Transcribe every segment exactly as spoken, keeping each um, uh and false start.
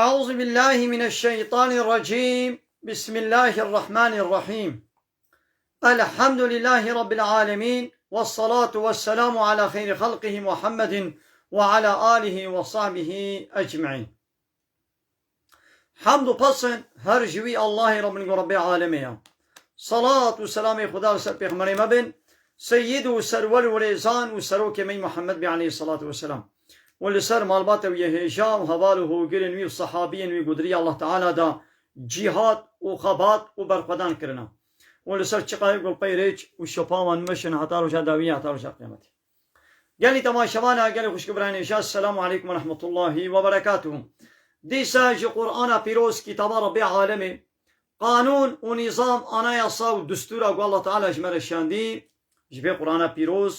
أعوذ بالله من الشيطان الرجيم. بسم الله الرحمن الرحيم. الحمد لله رب العالمين، والصلاة والسلام على خير خلقه محمد وعلى آله وصحبه أجمعين. Hamd û pesn her ji wî Allahê Rabbin ku Rabbê alemê ya. Salat û selamê Xuda li ser pêxemberê me bin, seyyid û serwer û rêzan û serokê me Muhammed bê aleyhissalatu vesselam. Û li ser malbata wî yê hêja û heval û hogirên wî û sahabiyên wî ku di rêya Allah Teala da cîhad û xebat û berxwedan kirina. Û li ser çiqayê ku li pey rêç û şopa wan meşin heta roja dawiyê, heta roja qiyametê. Gelî temaşevana, gelî xwişk û birayên hêja, Selamu aleykum ve rahmetullahi ve berekatuhu. Dîsa ji Qur'ana Pîroz, kitaba Rabbê alemê, qanûn û nîzam, anayasa û destûra ku Allah Teala ji me re şandî, ji vê Qur'ana Pîroz,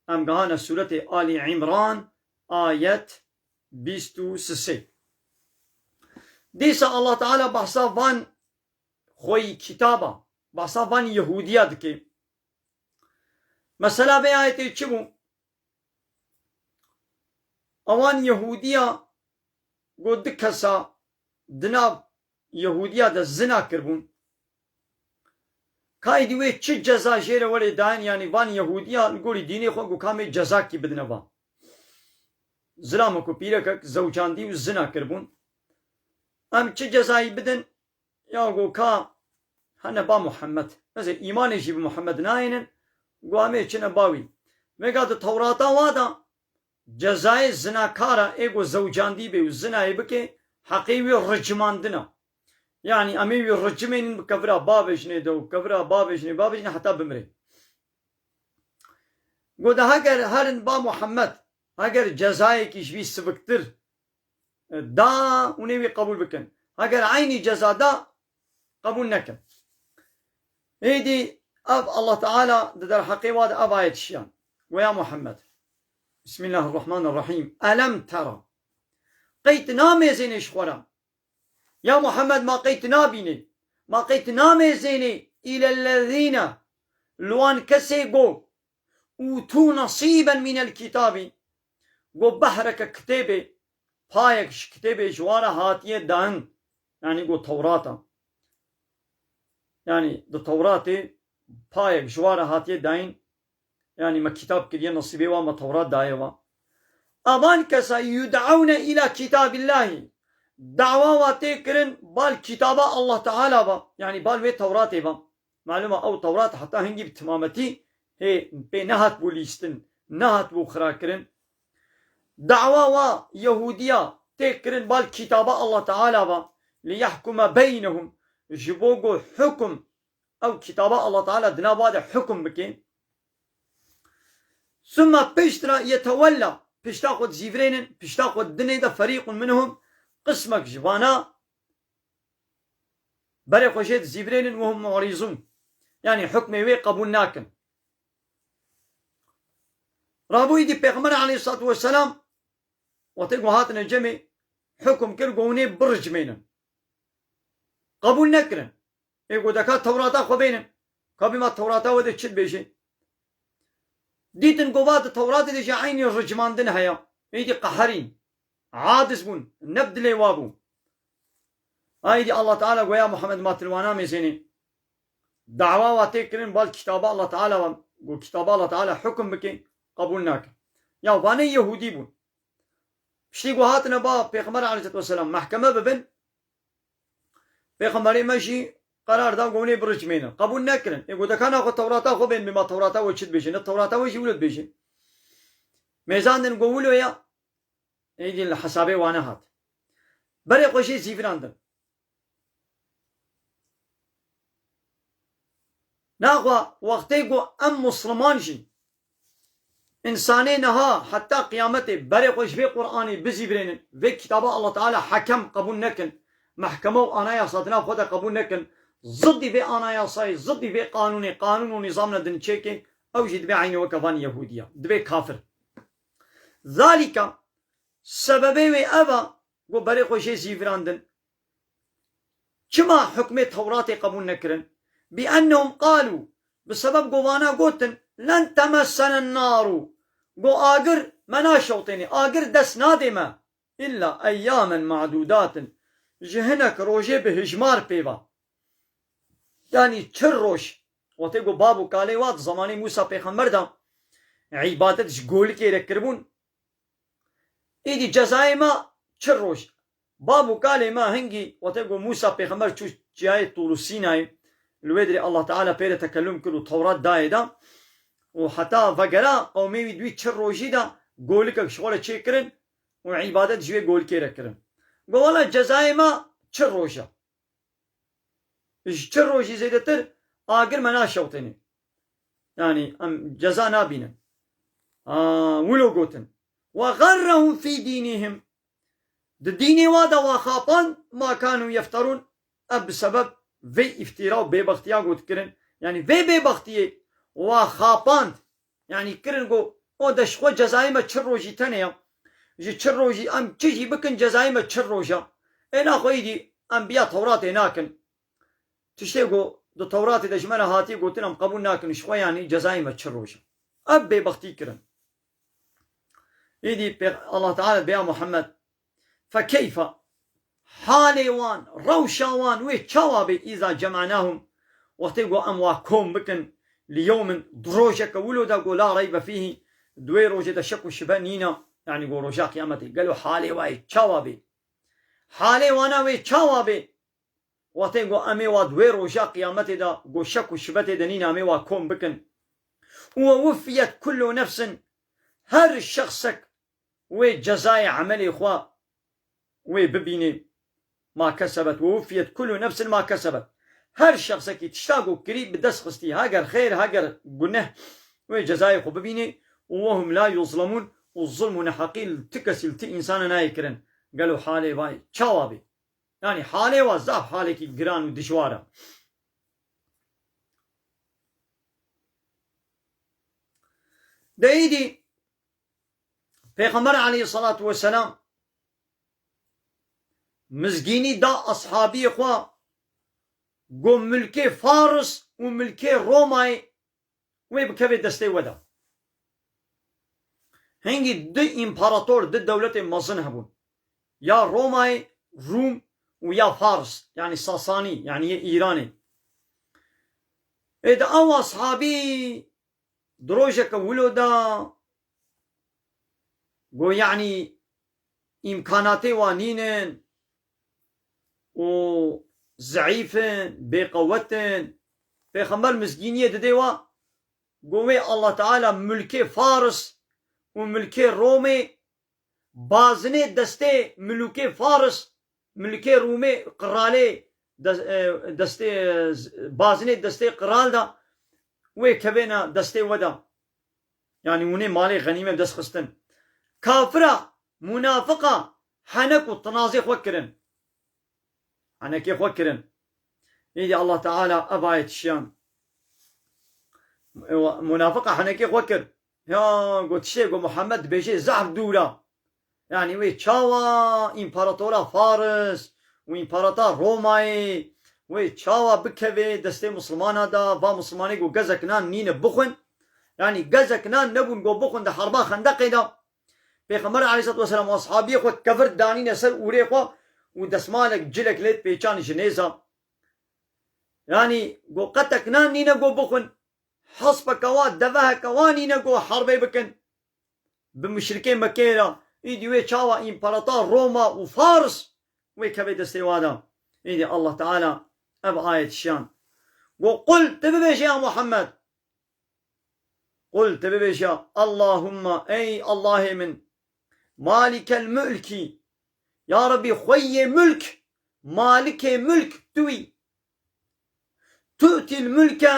em gihane sûretê Alî Îmran, ayet bîst û sisê. Dîsa Allah Teala behsa van xweyî kitaba, behsa van Yehûdiya dike. Mesela vê ayetê çi bû? Ewan Yehûdiya got du kesa di nav Yehûdiya de zina kirbûn. Ka êdî wê çi ceza jê re were dayîn, yanî van Yehûdiya li gorî dînê xwe got ka em ê cezakî bidine van. Zilamok û pîrekek zewcandî û zina kirbûn. Em çi cezayî bidin? Ya got ka hene ba Muhammed. Mesela îmanê jî bi Muhammed nayênin, got em ê çine ba wî. Vêga di Tewrata wa da cezayê zinakara ê ku zewcandî bê û zinayê bike, heqê wî ricimandin a. Yanî em ê wî ricimênin bi kevira bavêjinê de û kevira bavêjinê, bavêjinê heta bimire. Got de heger herin ba Muhammed, heger cezayekî ji vî siviktir da hûn ê wî qebûl bikin. Heger eynî ceza da, qebûl nekin. Êdî ev Allah Teala di derheqê wa de ev ayet şiyan. Go ya Muhammed. Bismillahirrahmanirrahim. Elem tera. Qey tu namêzênê ji xwe re. Ya Muhammed, ma qey tu nabînê? Ma qey tu namêzênê îlellezîne, li wan kesê go ûtû nesîben mînel kitâbî, go behreke kitêbê, payek ji kitêbê ji wan re hatiye dayîn, yanî go Tewrata. Yanî di Tewratê payek ji wan re hatiye dayîn, yanî me kitab kiriye, nesîbê wan me Tewrat daye wan. Evan kesa yud'ewne îla kitâbîllahî, dawa wa tê kirin bal kitaba Allah Teala va, yanî bal wê Tewratê va. Malûm e, ew Tewrat heta hingî bi timametî hê pê nehatbû lîstin, nehatbû xirakirin. Dawa wa Yehûdiya tê kirin bal kitaba Allah Teala va, liyehkume beynehum, ji bo ku hukum, ew kitaba Allah Teala di nav wa de hukum bike. Summa piştre yetewella, pişta xwe dizîvirênin, pişta xwe dinê de ferîqun minhum, qismek ji vana berê xwe jê dizîvirênin, wehum mu'rîzûn. Yanî hukmê wê qebûl nakin. Rabûyî dî Pêxember aleyhissalatu vesselam wextê ku hatine cemê, hukum kir, got hûn ê biricmênin. Qebûl nekirin. Ê got de ka Tewrata xwe bênin. Ka bî ma Tewrata we de çi dibêje? Dîtin ku va di Tewratê de jî eynî ricmandin heye. Êdî qeherîn. Aciz bûn. Ne bi dilê wa bû. Êdî Allah Teala goya Muhammed ma tu li wana mêzênê. Dawa wa tê kirin bal kitaba Allah Teala wan. Got kitaba Allah Teala hukum bike. Qebûl nake. Ya vanê Yehûdî bûn. Piştî ku hatine ba Pêxember aleyhissalatu vesselam mehkeme bibin, Pêxemberê me jî qerar da ku hûn ê biricmênin. Qebûl nekirin. Ê got de ka naxwe Tewrata xwe bên bê ma Tewrata we çi dibêje? Ne Tewrata we jî wilo dibêje. Mêzandin ku wilo ya, êdî li hesabê wane hat. Berê xwe jê zîvirandin. Naxwe wextê ku em Musliman jî, însanê niha heta qiyametê berê xwe ji vê Qur'anê bizîvirênin, vê kitaba Allah Teala hekem qebûl nekin, mehkeme û anayasa di nav xwe de qebûl nekin, ziddî vê anayasayê, ziddî vê qanûnê, qanûn û nîzam ne din çêkê, ew jî dibê eynî weke van Yehûdiya, dibê kafir. Zalika, sebebê wê ev e, ku berê xwe jê zîvirandin. Çima hukmê Tewratê qebûl nekirin? Bi ennehum qalû, bi sebeb ku vana gotin, len temessenen naru, ku agir me naşewtênê, agir dest nadê me, illa eyyamen ji hinek rojê bi hijmar pê ve. Yanî çil roj. Wextê ku bab û kalê wa di zemanê Mûsa pêxember de îbadet ji golikê re kiribûn. Îdî cezayê me çil roj. Bab û kalê me hingî wextê ku Mûsa pêxember çû çiyayê Tûr û Sînayê, li wê dirê Allah Teala pê re tekellum kir û Tewrat dayê de û heta vegera qewmê wî di wî çil rojî de golikek ji xwe re çêkirin û îbadet ji wê golikê re kirin. Got, wela cezayê me çil roj e. Ji çil rojî zêdetir agir me naşewtênê. Yanî em ceza nabînin. Ha, wilo gotin. Ve xerrehum fî dînihim. Di dînê wa de wa xapand ma kanû yefterûn. Ev bi sebeb vê îftîra û bêbextiya got kirin. Yanî vê bêbextiyê wa xapand. Yanî kirin got, o de ji xwe cezayê me çil rojî tenê ya. Ji çil rojî em çi jî bikin cezayê me çil roj e. Ê naxwe îdî em biya Tewratê nakin. Tiştê ku di Tewratê de ji me re hatiye gotin em qebûl nakin, ji xwe yanî cezayê me çil roj e. Ev bêbextî kirin. Îdî pê-, Allah Teala bêya Muhammed, fekeyfe, halê wan, rewşa wan wê çawa bê, îza cemanahum, wextê ku em wa kom bikin, li yewmin, di rojeke wilo de ku la reybe fîhî, di wê rojê de şek û şibe nîne, yanî ku roja qiyametê, gelo halê wa yê çawa bê? Halê wana wê çawa bê? Wextê ku em ê wa di wê roja qiyametê de, ku şek û şibe tê de nîne, em ê wa kom bikin. Û we wufiyet kullu nefsin, her şexsek wê cezayê emelê xwe wê bibînê, ma kesebet, we wufiyet kullu nefsin ma kesebet. Her şexsekî tişta ku kirî bi dest xistî, heger xêr, heger guneh, wê cezayê xwe bibînê. Û wehum la yuzlemûn, û zulm û neheqî li ti kesî, li ti însana nayê kirin. Gelo halê vay çawa bê? Yanî halê wa zaf halekî giran û dijwar e. De îdî Pêxember aleyhissalatu vesselam mizgînî da ashabiyê xwe, got, milkê Faris û milkê Romayê wê bikeve destê we de. Hingî du împarator, du dewletê mezin hebûn. Ya Romayê, Rûm û ya Fars, yanî Sasanî, yanî yê Îranê. Ê de ew ashabî di rojeke wilo de got, yanî îmkanatê wan nînin û zeîf in, bêqewet in. Pêxember mizgîniyê didê wa, got, wê Allah Teala milkê Faris û milkê Romê bazinê destê milûkê Faris, milûkê Rûmê, qiralê des-, e, destê, e, z-, bazinê destê qiral de, wê kevêne destê we de. Yanî hûnê malê xenîme bi dest xistin. Kafira, munafiqa, henek û tinazê xwe kirin. Henekê xwe kirin. Êdî Allah Teala ev ayet şiyan. Munafiqa henekê xwe kir. Ya, got, tiştê ku Muhammed dibêje zehf dûr e. Yanî wê çawa împaratora Faris û împaratora Romayê wê çawa bikeve destê misilmana de, va misilmanê ku gezek nan nîne bixwin. Yanî gezek nan nebûn ku bixwin di herba Xendeqê de. Pêxember aleyhisselatu vesselam ashabiyê xwe kevir danîne ser ûrê xwe û desmalek cilek lê pêçan ji nêza. Yanî ku qetek nan nîne ku bixwin. Hespeke wa, deveheke wa nîne ku herbê bikin. Bi muşrikê Mekê re, îdî wê çawa împarator Roma û Fars wê kevê destê wa de. Îdî Allah Teala ev ayet şiyan. Got, qul, tu bibêje ya Muhammed. Qul, tu bibêje, Allahumma, ey Allahê min, malikel mulki, ya Rebî, xweyê mulk, malikê mulk tu wî. Tu'til mulke,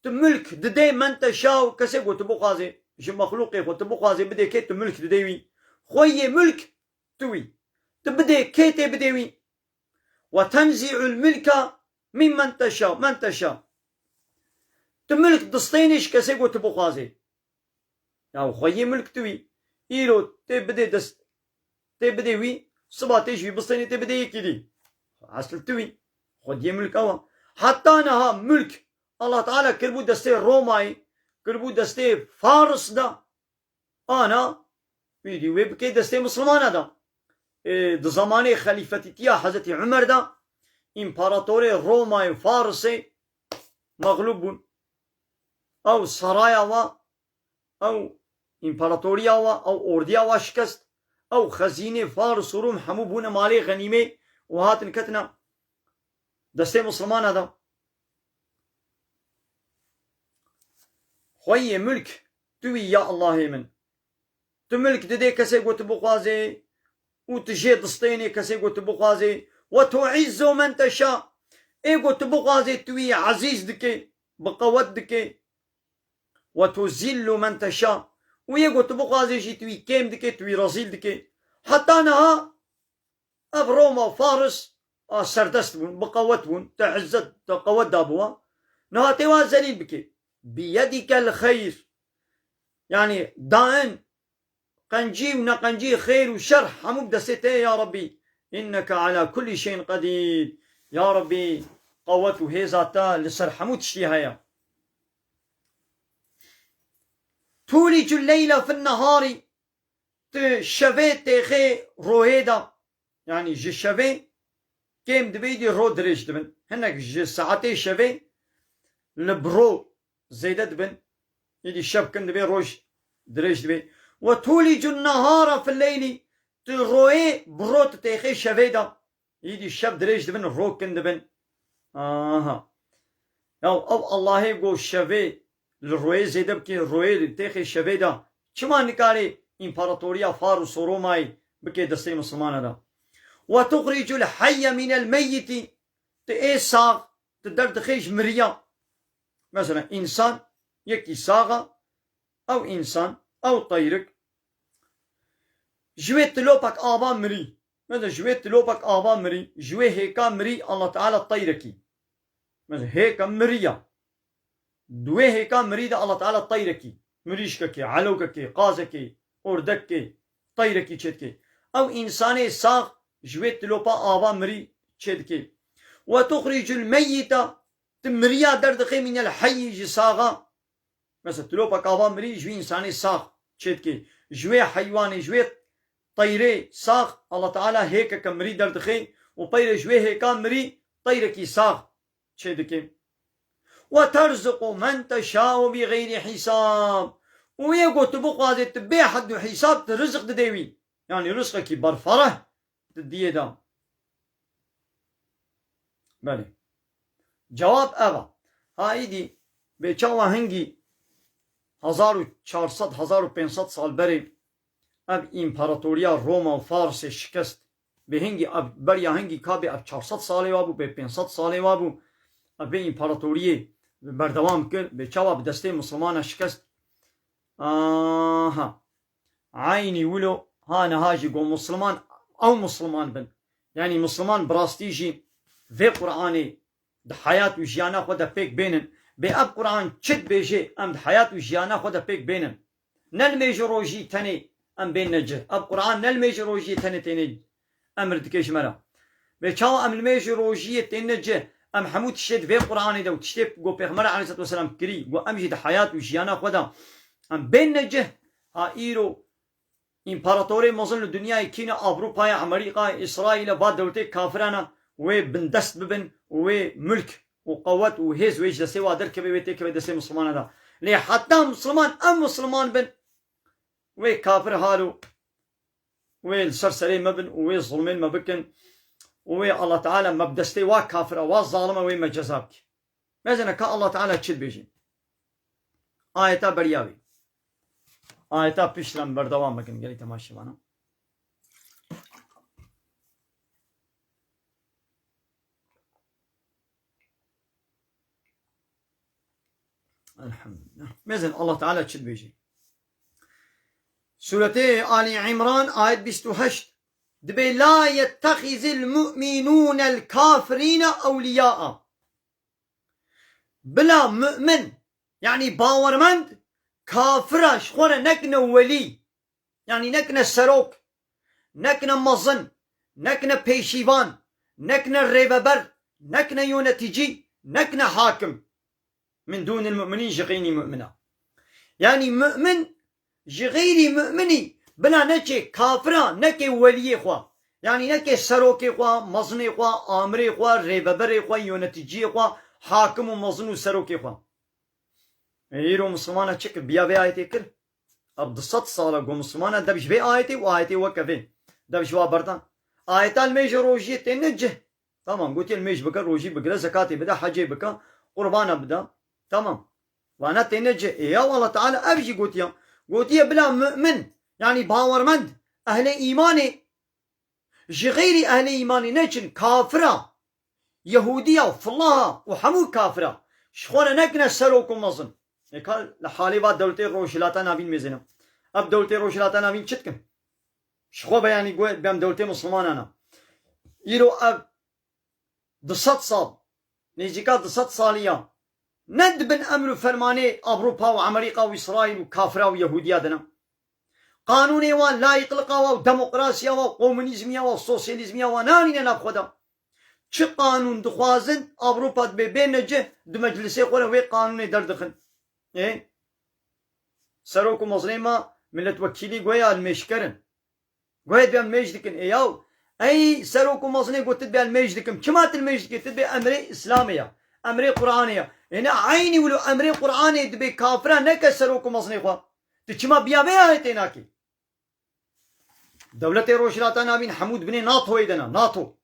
tu mulk didê men teşaw, kesê ku tu bixwazê, ji mexlûqê xwe tu bixwazê bidê kê, tu mulk didê wî. Xweyê mulk tu wî. Tu bidê kê tê bidê wî. Ve tenzi'ul mulke mimmen teşaw, men teşaw. Tu mulk distênê ji kesê ku tu bixwazê. Ya xweyê mulk tu wî. Îro tê bidê dest, tê bidê wî, siba tê ji wî bistênê tê bidê yekî dî. Esil tu wî. Xwediyê mulk ew e. Heta niha mulk Allah Teala kiribû destê Romayê, kiribû destê Faris de. Ana, wî dî wê bikê destê misilmana de. e, di zamanê xelîfetîtiya Hezretî Umer de împaratorê Romayê û Farisê mexlûb bûn. Ew saraya wa, ew împaratoriya wa, ew ordiya wa şikest, ew xezînê Faris û Rûm hemû bûne malê xenîmê û hatin ketina destê Mislimana de. Xweyê mulk tu wî ya Allahê min. Tu milk didê kesê ku tu bixwazê û tu jê distênê kesê ku tu bixwazê. Ve tu'izzu men teşa. Ê ku tu bixwazê tu wî ezîz dikê, bi qewet dikê. Ve tuzillu men teşa. Û yê ku tu bixwazê jî tu wî kêm dikê, tu wî rezîl dikê. Heta niha ev Roma û Faris a serdest bûn, bi qewet bûn, te izzet, te qewet dabû wan. Niha tê wan zelîl bikê. Biyedikel xeyr. Yanî dain qencî û neqencî, xêr û şer hemû bi destê te ye ya Rebbî. Inneke ala kulli şeyin qedîr. Ya Rebbî, qewet û hêza te li ser hemû tiştî heye. Tûlicul leyla fin neharî. Tu şevê têxê rohê de, yanî ji şevê kêm dibê, dî ro dirêj dibin. Hinek ji saetê şevê li bi ro zêde dibin. Îdî şev kin dibê, roj dirêj dibê. Ve tûlicun nehara fil leylî, tu royê bi ro tu têxê şevê de. Îdî şev dirêj dibin, ro kin dibin. Aha. Ya ev Allahê go şevê li royê zêde bikê, royê li têxê şevê de, çima nikare împaratoriya Faris û Romayê bikê destê Mislimana de? Ve tuxricul heyye minel meyyitî, tu ê sax, tu derdixê ji miriya. Mesela însan, yekî sax e, ew însan, ew teyrik, ji wê tilopek ava mirî. Mesela ji wê tilopek ava mirî, ji wê hêka mirî Allah Teala teyrekî. Mesela hêka miriya. Di wê hêka mirî de Allah Teala teyrekî, mirîşkekê, elokekê, qazekê, ordekekê, teyrekî çêdikê. Ew însanê sax ji wê tilopa ava mirî çêdikê. Ve tuxricul meyyita, tu miriya derdixê minel heyyi, ji saxa. Mesela tilopek ava mirî ji wî însanê sax çêdikê. Ji wê heywanê, ji wê teyrê sax Allah Teala hêkeke mirî derdixê û peyre ji wê hêka mirî teyrekî sax çêdike. Ve terzuqu men teşa'u bi geyri hisab. Û yê ku tu bixwazê, tu bê hed û hîsab tu rizik didê wî. Yanî rizqekî berfareh tu diyê da. Belê. Cewab ev e. Ha îdî bê çawa hingî hezar û çar sed, hezar û pênc sed sal berê ev împaratoriya Roma û Farsê şikest. Bê hingî ev, beriya hingî ka bê ev çar sed salê wa bû, bê pênc sed salê wa bû. Ev vê împaratoriyê berdewam kir, bê çawa bi destê Mislimana şikest. Aha. Eynî wilo ha niha jî go Misliman, ew Misliman bin. Yanî Misliman bi rastî jî vê Qur'anê di heyat û jiyana xwe de pêk bênin. Bê ev Qur'an çi dibêje, em di heyat û jiyana xwe de pêk bênin. Ne nimêj û rojî tenê em bênine cih. Ev Qur'an ne nimêj û rojiyê tenê tênê emir dike ji me re. Bê çawa em nimêj û rojiyê tênine cih, em hemû tiştê di vê Qur'anê de û tiştê ku Pêxember aleyhisselatu vesselam kirî, ku em jî di heyat û jiyana xwe de em bênine cih, ha îro împaratorê mezin li dinyayê kî ne, Ewropayê, Amerîkayê, Îsraîlê, va dewletê kafiran e, wê bindest bibin û wê milk û qewet û hêz wê ji destê wa derkeve, wê têkeve destê Mislimana de. Lê heta Misliman, em Misliman bin, wê kafir halo, wê li ser serê me bin û wê zulmên me bikin û wê Allah Teala me bi destê wa kafira, wa zalima wê me ceza bike. Mezene ka Allah Teala çi dibêje? Ayeta beriya wê. Ayeta pişt re em berdewam bikin, gelî temaşevana. Elhamdülillah. Mezen Allah Teala çi dibêje? Suretê Ali İmran, ayet bîst û heşt. Dibê, "La yettehizil mu'minûnel kafirîne ewliyâ'a." Bila mu'min, yanî bawermend, kafira ji xwe re nekine welî. Yanî nekine serok, nekine mezin, nekine pêşîvan, nekine rêveber, nekine yönetici, nekine hakim. Min dûnil mu'minîn, ji xeynî mu'mina. Yanî mu'min ji xeyrî mu'minî bila neçê kafira, neke weliyê xwe. Yanî neke serokê xwe, mezinê xwe, amirê xwe, rêveberê xwe, yöneticiyê xwe, hakim û mezin û serokê xwe. Ê, îro misilmana çi kir? Biya vê ayetê kir? Ev du sed sal e ku misilmana dev ji vê ayetê û ayetê weke vê dev ji wa berdan. Ayeta li mêj û rojiyê têne cih. Tamam, gotiye li mêj bike, rojî bigire, zekatê bide, hecê bike, qurbana bide. Tamam. Vana têne cih. Ê ya Allah Teala ev jî gotiye. Gotiye bila mu'min, yanî bawermend, ehlê îmanê, ji xeyrî ehlê îmanê neçin, kafira, Yehûdiya, filaha û hemû kafira, ji xwe re nekine serok û mezin. Êka li halê va dewletê Rojhilata Navîn mêzêne. Ev dewletê Rojhilata Navîn çi dikin? Ji xwe be yanî guh-, bem dewletê Mislimanan e. Îro ev du sed sal, nêzîka du sed salî ya, ne di bin emr û fermanê Ewropa û Amerîka û Îsraîl û kafira û Yehûdiya de ne. Qanûnê wan, layîqliqa wa û demokrasiya wa û komunîzmiya wa û sosyalîzmiya wa nanîne nav xwe de. Çi qanûn dixwazin, Ewropa dibê bêne cih, di meclisê xwe re wê qanûnê derdixin. Ê? Serok û mezinê me miletwekîlî goya li mêşker in. Goya dibê em mêj dikin. Ê yaw, ey serok û mezinê got, tu dibê em mêj dikim. Çima tu mêj dikî? Tu dibê emrê Îslamê ya. Emrê Qur'anê ya. Ê ne eynî wilo emrê Qur'anê dibê kafira neke serok û mezinê xwe. Tu çima biya vê ayetê nakî? Dewletê Rojhilata Navîn hemû di binê NATOyê de ne. NATO.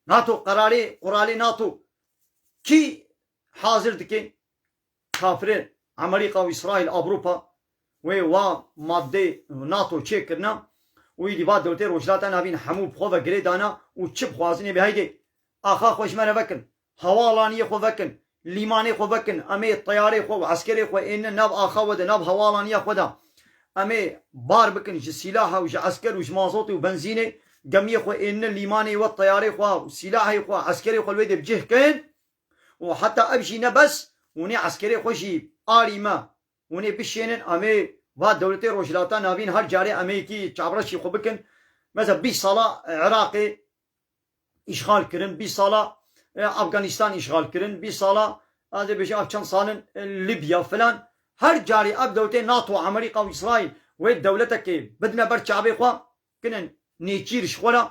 NATO qerarê, quralê NATO kî hazir dike? Kafirê Amerîka û Îsraîl, Ewropa wê wa madde NATO çêkirine û îdî va dewletê Rojhilata Navîn hemû bi xwe ve girê dane û çi bixwazin ê bê heydê axa xwe ji me re vekin. Hewalaniyê xwe vekin, lîmanê xwe vekin, em ê teyarê xwe û eskerê xwe êne nav axa we de, nav hewalaniya xwe de. Em ê bar bikin ji sîlaha û ji esker û ji mazotê û benzînê, gemiyê xwe êne lîmanê we, teyarê xwe û sîlahê xwe, eskerê xwe li wê de bi cih kin û heta ev jî ne bes, hûnê eskerê xwe jî alî me, hûnê bişênin, em ê va dewletê Rojhilata Navîn her carê em ê yekî çavreşî xwe bikin. Mesela bîst sala Iraqê îşxal kirin, bîst sala, e, Afganistan îşxal kirin, bîst sala, ez ê bêjim ev çend salin, e, Libya filan. Her carî ev dewletê NATO, Amerîka û Îsraîl wê dewletekê bidine ber çavê xwe, kinin nêçîr ji xwe re.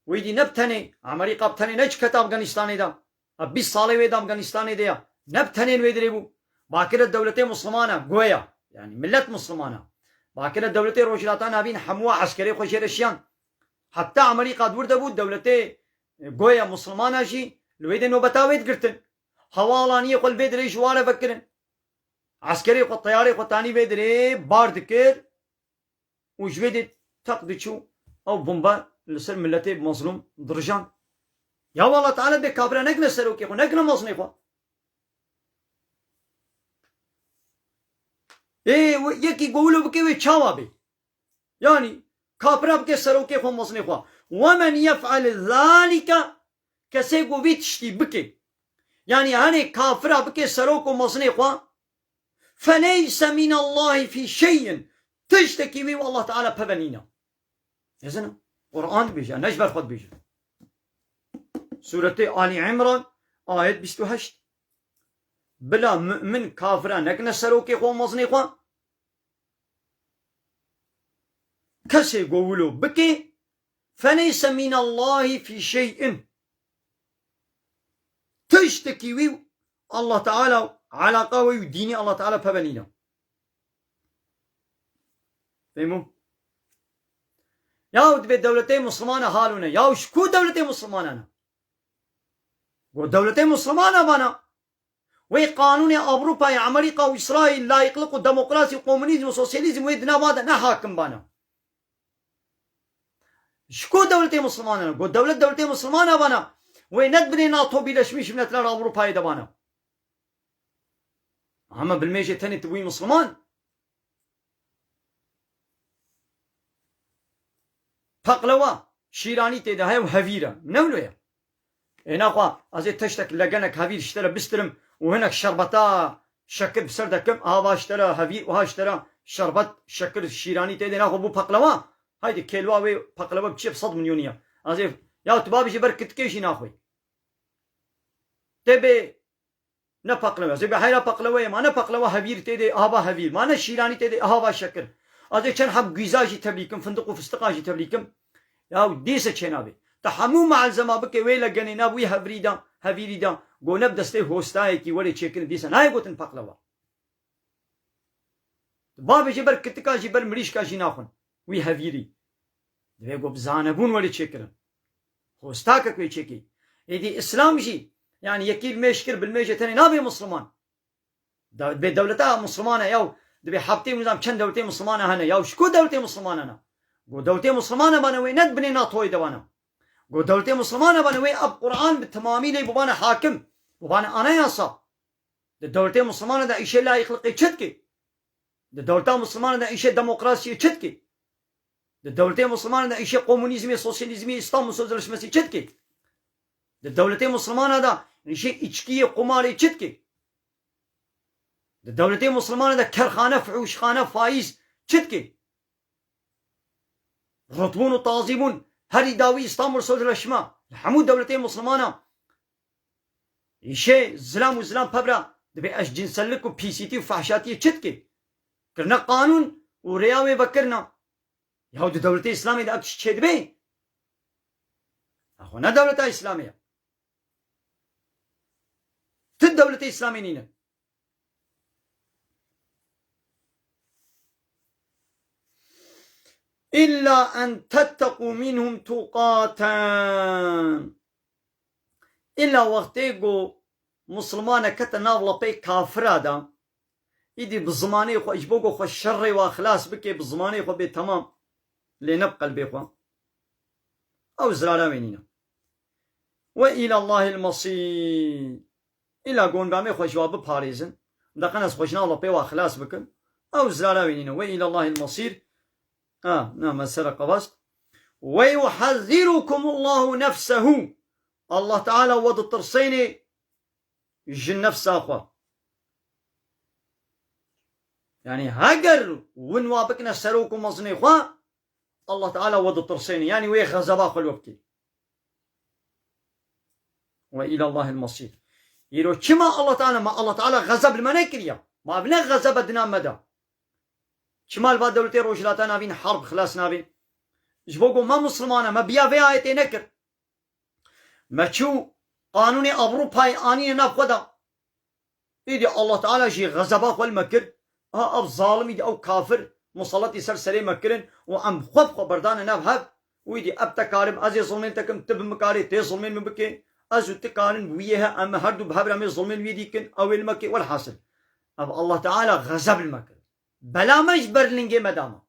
Wê dî ne bi tenê, Amerîka bi tenê neçikete Afganistanê de. Ev bîst salê wê di Afganistanê de ya. Ne bi tenê li wê dirê bû. Bakire dewletê Muslimana, goya. Yanî millet Muslimana. Bakire dewletê Rojhilata Navîn hemû eskerê xwe jê re şiyan. Heta Amerîka di wir de bû, dewletê, e, goya Muslimana jî li wê de nobeta wê digirtin. Hewalaniyê xwe li vê dirê ji wa re vekirin. Eskerê xwe, teyarê xwe tanî vê dirê bar dikir û ji vê de teq diçû ew bombe li ser miletê mezlûm dirijan. Ya Allah Teala dê kafira nekine serokê xwe, nekine mezinê xwe. Ê, we-, yekî go wilo bike wê çawa bê? Yanî, kafira bike serokê xwe, mezinê xwe. "Ve men yef'al zalike", kesê ku vî tiştî bike, yanî henê kafira bike serok û mezinê xwe, "feleyse minallahî fî şey'in", tiştekî wî û Allah Teala peve nîne. Ezin Quran dibêje, ne ji ber xwe dibêje. Sûretê Ali Imran, ayet bîst û heşt. Bila mu'min kafira nekine serokê xwe û mezinê xwe. Kesê go wilo bike, "feleyse minallahî fî şey'in". Tiştekî wî Allah Teala, alaqa wî û dînî Allah Teala peve nîne. Fehmû? Yahu dibê dewletê Muslimana halo ne. Yahu ji ku dewletê Muslimana ne? Go dewletê Muslimana vana. Wê qanûnê Ewropayê, Amerîka û Îsraîl, layîqlik û demokrasî û komunîzm û sosyalîzm wê di nava de ne hakim bana. Ji ku dewletê Muslimana ne? Go dewlet dewletê Muslimana vana. Wê ne di binê NATO, Birleşmiş Milletler Ewropayê de vana. Hema bilmêjê tenê tu bûyî Musliman. Peqlewa, şîranî tê de heye û hevîr e. Ne wilo ye? Ê naxwe, ez ê teştek legenek hevîr ji te re bistirim û hinek şerbeta şekir bi ser de kim, aha va ji te re hevîr û ha ji te re şerbet şekir şîranî tê de naxwe bû peqlewa. Haydi kêlwa wê peqlewa bi çi ye, bi sed milyonî ye. Ez ê, ya tu babî ji ber kitikê jî naxwê. Tê bê Ne paqlewe. Ez ê bê heyra paqleweyê, ma ne paqlewa hevîr tê de, aha va hevîr. Ma ne şîranî tê de, aha va şekir. Ez ê çend heb gwîza jî tevlî kim, findiq û fistiqa jî tevlî kim. Ya dîse çênabê. Te hemû malzema bike wê legenê nav wî hevrî de, hevîrî de, go ne bi destê hostayekî were çêkirin dîse nayê gotin paqlewa. Bavê jî ber kitika jî ber mirîşka jî naxwin. Wî hevîrî. Divê go bi zanebûn were çêkirin. Hostakek wê çêkî. Êdî Îslam jî, yani yekî li mêj kir, bi mêjê tenê nabê Musliman. Da-, dibê dewleta Musliman e, yaw, dibê heptê nizam çend dewletê Musliman e hene, yaw, ji ku dewletê Musliman hene? Go dewletê Musliman e bane wê ne di binê NATOyê de bane. Go dewletê Musliman e bane wê ev Quran bi temamî lê bibane hakim, bibane anayasa. Di dewletê Musliman de îşê layîqliqê çi dikê? Di dewleta Musliman de îşê demokrasiyê çi dikê? Di dewletê Musliman de îşê komunîzmê, sosyalîzmê, Îstanbul Sözleşmesi çi dikê? Di dewletê Musliman de îşê îçkiyê, qumarê çi dikê? Di dewletê Musliman de kerxane, fuhuşxane, faiz çi dikê? Rutbûn û tazîbûn, herî dawî Îstanbul Sözleşme, li hemû dewletê Muslimana. Îşê zilam û zilam pevra, dibê ez cinsellik û pîsîtî û fehşatiyê çi dikê? Kirine qanûn û rêya wê vekirina. Yaw di dewletê Îslamê de ev tişt çêdibê? Axwe ne dewleta Îslamê ye. Ti dewletê Îslamê nîne. İlla en tetteqû minhum tuqaten. Îlla wextê ku Muslimane kete nav lepê kafira de, îdî bi zimanê xwe, ji bo ku xwe şerê wa xilas bike, bi zimanê xwe bê temam, lê ne bi qelbê xwe. Ew zirara wê nîne. Ve îlallahil mesîr. Îla gondamê xwe ji wa biparêzin. Deqen ez xwe ji nav lepê wa xilas bikim. Ew zirara wê nîne. Ve îlallahil mesîr. Ha, na, me sere qevast. Ve yuhezzirukumullahu nefsehu. Allah Teala we ditirsênê ji nefsa xwe. Yani heger win wa bikine serok û mezinê xwe, Allah Teala we ditirsênê. Yani wê xezeba xwe li we bikê. Ve îlallahil mesîr. Îro çima Allah Teala, ma Allah Teala xezeb li me nekiriya? Ma ev ne xezebe dina me de. Çima li va dewletê Rojhilata navîn harb xilas nabê? Ji bo ku me Muslimane, me biya vê ayetê nekir. Me çû qanûnê Ewropayê anîne nav xwe de. Îdî Allah Teala jî xezeba xwe li me kir. Ha, ev zalim îdî, ew kafir musalletî ser serê me kirin û em xwe bi xwe berdane nav hev. Û îdî eb te karim, ez ê zilmên te kim, ti bi min karê tê zilmên min bikê. Ez û ti karin bi wî yê he, em her du bi hev re em ê zilmên wî dî kin, ew ê li me kê. Welhasil, ev Allah Teala xezeb li me kir. Bela me ji ber lingê me dama.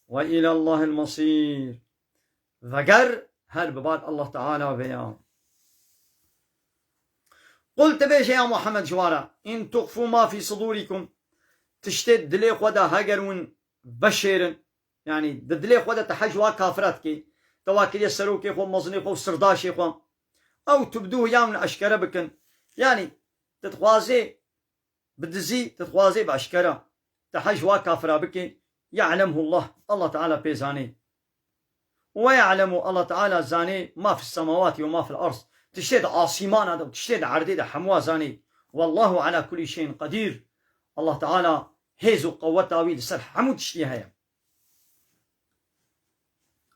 Ve îlallahil mesîr. Veger her bi bad Allah Teala ve ya. Qul, ti bêje ya Muhammed ji wa re, in tuxfu ma fî sudûrikum, tiştê dilê xwe de heger win veşêrin, yani di dilê xwe de te hej wa kafira dikê, te wa kiriye serokê xwe, mezinê xwe û sirdaşê xwe, ew tubdûhu, yan win eşkere bikin, yani tu dixwazê bi dizî, tu dixwazê bi eşkera, te hej wa kafira bikê, ya'lemhu Allah, Allah Teala pê zanê. Ve ya'lemu, Allah Teala zanê ma fis semawati ve ma fil ard. Tiştê di asîmana de û tiştê di erdê de hemûa zanê. Wallahu ala kulli şeyin qadir. Allah Teala hêz û qeweta wî li ser hemû tiştî heye.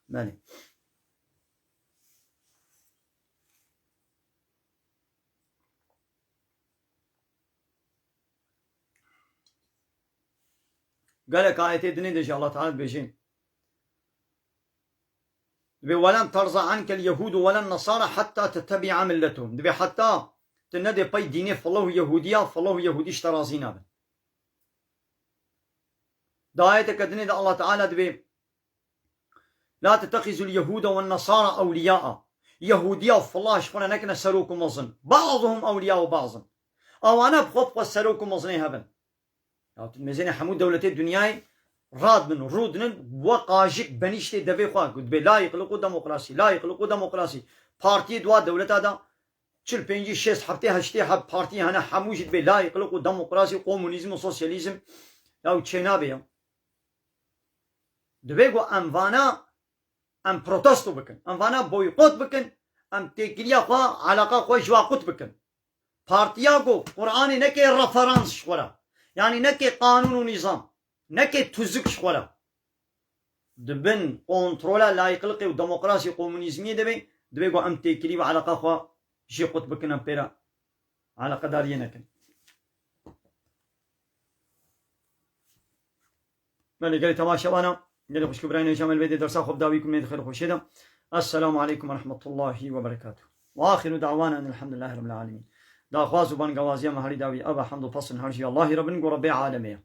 Belê. Gelek ayetê dinê de jî Allah Teala dibêje. Dibê, "Welen terza ankel yehudu welen nasara hatta tettebi'a milletuhum." Dibê heta tu nedê pey dînê filah û yehudiya, filah û yehudî ji te razî nabin. Di ayeteke dinê de Allah Teala dibê, "La tettekhizul yehude wen nasara ewliya'a." Yehudiya û filah ji xwe re nekine serok û mezin. Ba'duhum ewliya'u ba'din. Ewana bi xwe bi xwe serok û mezinê hebin. Ya tu mêzênê hemû dewletê dinyayê radibin, rûdinin, we qajik benîştê devê xwe, ku dibê layîqliq û demokrasî, layîqliq û demokrasî. Partiyê di wa dewleta de çil, pêncî, şêst, heftê, heştê heb partiyê hene, hemû jî dibê layîqliq û demokrasî, komunîzm û sosyalîzm. Ya ew çênabe ya. Divê ku em vana, em protesto bikin, em vana boykot bikin, em têkiliya xwe, alaqa xwe ji wa qut bikin. Partiya ku Qur'anê neke referans ji xwe re, yanî neke qanûn û nîzam, neke tuzuk ji xwe re. Di bin kontrola layîqliqê û demokrasî komunîzmiyê de be, divê ku em têkilî û eleqa xwe jê qut bikin, em pê re eleqedariyê nekin. Belê gelê temaşevana, gelê xwişk û birayên hêja me li vê dê dersa xwe bi dawî ku me di xêr û xweşê de. Esselamu aleykum ve rahmetullahi ve berekatuh. Ve axiru da'wana enelhamdülillahi rabbil alemin. Daxwaz û bangawaziya me herî dawî ev e, hamd û pesn her jî Allahî re bin, ku Rebbê alemê ye.